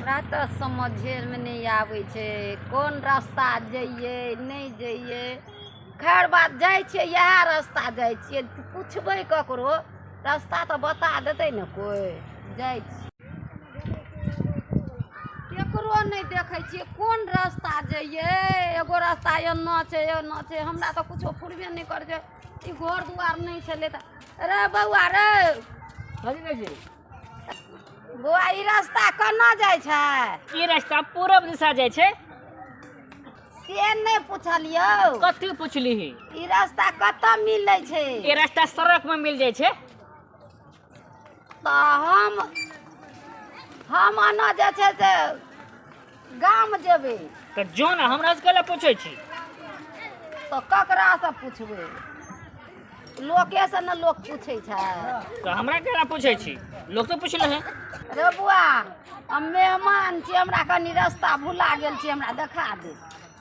हमरा तऽ समझेमे नहि आबै छै कोन रास्ता जइयै नहि जइयै। खैर बात, जाइ छियै इएह रास्ता जाइ छियै, पुछबै ककरो रास्ता तऽ बता देतै ने कोइ। जाइ छियै केकरो नहि देखै छियै कोन रास्ता जइयै। एगो रास्ता एन्ना छै एन्ना छै, हमरा तऽ कुछो फुरबे नहि करै छै। ई घर दुआर नहि छलै तऽ रे बौआ रे, कथी कहै छी? बौआ ई रास्ता केना जाइ छै? ई रास्ता पूरब दिशा जाइ छै। से नहि पुछलियौ। कथी पुछलीही? ई रास्ता कतऽ मिलै छै? ई रास्ता सड़क में मिल जाइ छै। तऽ हम एना जे छै से गाम जेबै। तऽ जो ने, हमरा से कैला पूछै छी? तऽ ककरासँ पुछबै? लोकेसँ ने लोक पूछै छै। तऽ हमरा कैला पूछै छी? लोक से पुछले है। रे बौआ, हम मेहमान छी, हमरा कनि रास्ता भुला गेल छी, हमरा देखा दे।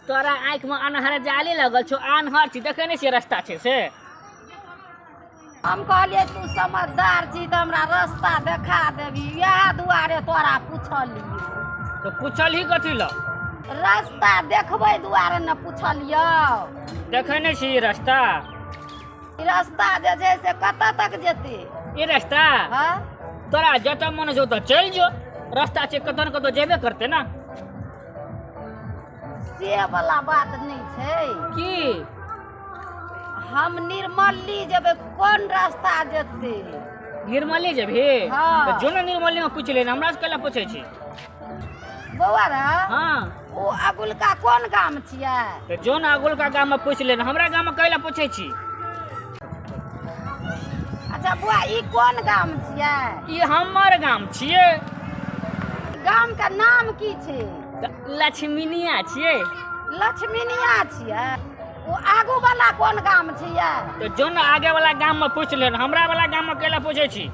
तोरा आँखि में अन्हर जाली लगल छौ, आन्हर छी, देखै नहि छियै रास्ता छै से? हम कहलियै तू समझदार छी तऽ हमरा रास्ता देखा देबही, इएह दुआरे तोरा पुछलियौ। तऽ पुछलही कथी लए? रास्ता देखबै दुआरे ने पुछलियौ। देखै नहि छी रास्ता? ई रास्ता जे छै से कतऽ तक जेतै? ई रास्ता? हाँ, तोरा जतऽ मन छौ ओतऽ चलि जो, रास्ता छै कतऽ ने कतऽ जेबे करतै ने। से वाला बात नहि छै। की? हम निर्मली जेबै, कोन रास्ता जेतै? निर्मली जेबही? हाँ। तऽ जो ने निर्मली में पूछि ले, हमरा से कैला पूछै छी? बौआ रे। हाँ। ओ अगुलका कोन गाम छियै? तऽ जो ने अगुलका गाम में पूछि ले, हमरा गाम में कैला पूछै छी? अच्छा बौआ, ई कोन गाम छियै? ई हमर गाम छियै। गाम के नाम की छै? लक्ष्मीनिया छियै। लक्ष्मीनिया छियै? ओ आगू वाला कोन गाम छियै? तऽ जो ने आगे वाला गाम में पूछि ले, हमरा वाला गाम में कैला पूछै छी?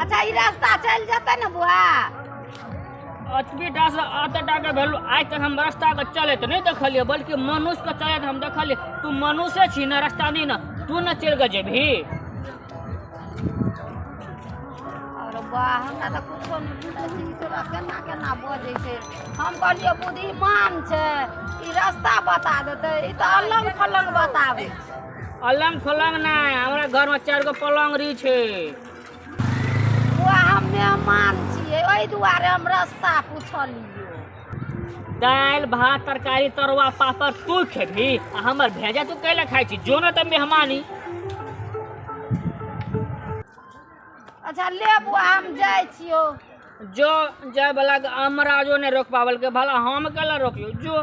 अच्छा ई रास्ता चलि जेतै ने बौआ? अतबी टा से एते टा के भेलु, आइ तक हम रास्ता के चलैत नहि देखलियै, बल्कि मनुष्य के चलैत हम देखलियै। तू मनुष्य छी ने, रास्ता नहि ने, तू ने चलि कऽ जेबही। अरे वाह, हमरा तऽ कुछो नहि बुझै छै, ई तोरा केना केना बजै छै। हम कहलियै बुद्धिमान छै, ई रास्ता बता देतै, ई तऽ अलंग फलंग बताबै छै। अलंग फलंग नहि, हमरा घर में 4 गो पलंगरी छै। बौआ हम मेहमान छियै, ओहि दुआरे हम रास्ता पुछलियौ। दालि भात तरकारी तरुआ पापड़ तू खेबही आ हमर भेजा तू कैला खाइ छी? जो ने तऽ मेहमानी। अच्छा ले बौआ, हम जाइ छियौ। जो जाय वाला के अमराजो नहि रोक पावल के, भला हम कैला रोकियौ? जो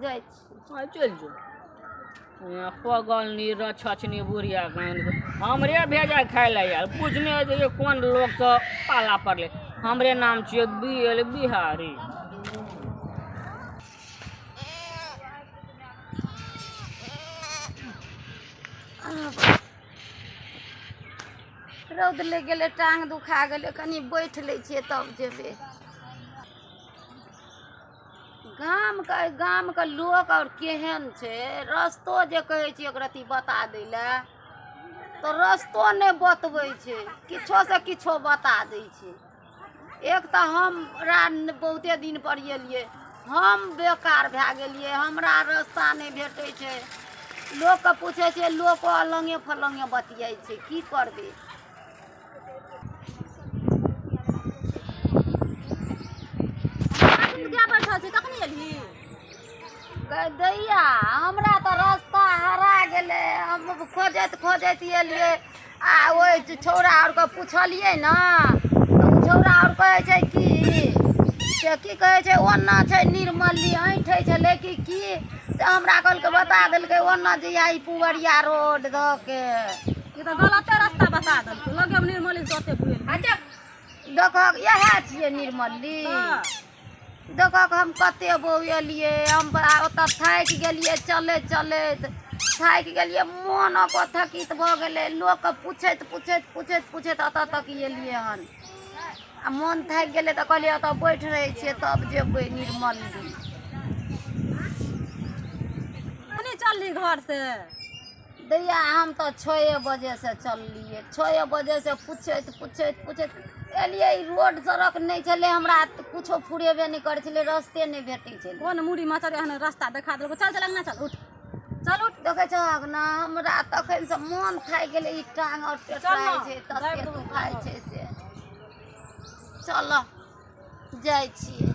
जाइ छी। हाँ, चलि जो। पगल नी रछछनी बुढ़िया हमरे भेजा खाय लए यार, बुझने जे कोन लोक से पाला पड़लै। हमरे नाम छियै बी एल बिहारी। रौद लागि गेलै, टांग दुखा गेलै, कनि बैठ लै छियै तब जेबै। गामके लोक आओर केहन छै, रस्तो जे कहै छियै एक रत्ती बता दै लए तऽ रस्तो नहि बतबै छै, किछो से किछो बता दै छै। एक तऽ हमरा बहुते दिन पर एलियै, हम बेकार भए गेलियै, हमरा रास्ता नहि भेटै छै। लोकके पूछै छियै, लोको अलङ्गे फलङ्गे बतियाइ छै, की करबै? दैया हमरा तऽ रास्ता हरा गेलै, हम खोजैत खोजैत एलियै आ ओहि छौड़ा आरके पुछलियै ने तऽ ओ छौड़ा आर कहै छै कि से की कहै छै, ओन्ना छै निर्मली ऐंठै छलै कि की से हमरा कहलकै, बता देलकै ओन्ना जइया ई पुवरिया रोड दऽ के। ई तऽ गलते रास्ता बता देलकै, लगे निर्मली से ओते बुझल। अच्छा देखहक, इएह छियै निर्मली। देखहक हम कते बौएलियै, हम ओतऽ थाकि गेलियै, चलैत चलैत थाकि गेलियै, मोन थकित भऽ गेलै। लोकके पुछैत पुछैत पुछैत पुछैत एतऽ तक एलियै हन आ मोन थाकि गेलै तऽ कहलियै ओतऽ बैठ रहै छियै तब जेबै निर्मली। कनी चलली घर से? दैया हम तऽ 6 बजेसँ चललियै, 6 बजेसँ पूछैत पूछैत पूछैत एलियै। ई रोड सड़क नहि छलै, हमरा कुछो फुरेबे नहि करै छलै, रस्ते नहि भेटै छलै। कोन मुड़ी मचर एहन रास्ता देखा देलको। चल चल अंगना चल, उठ चल उठ। देखै छहक ने, हमरा तखनसँ मोन थाकि गेलै। ई टांग आओर चल पेटाइ ने, छै, दाबि तते देबौ दुखाइ छै से। चल जाइ छियै।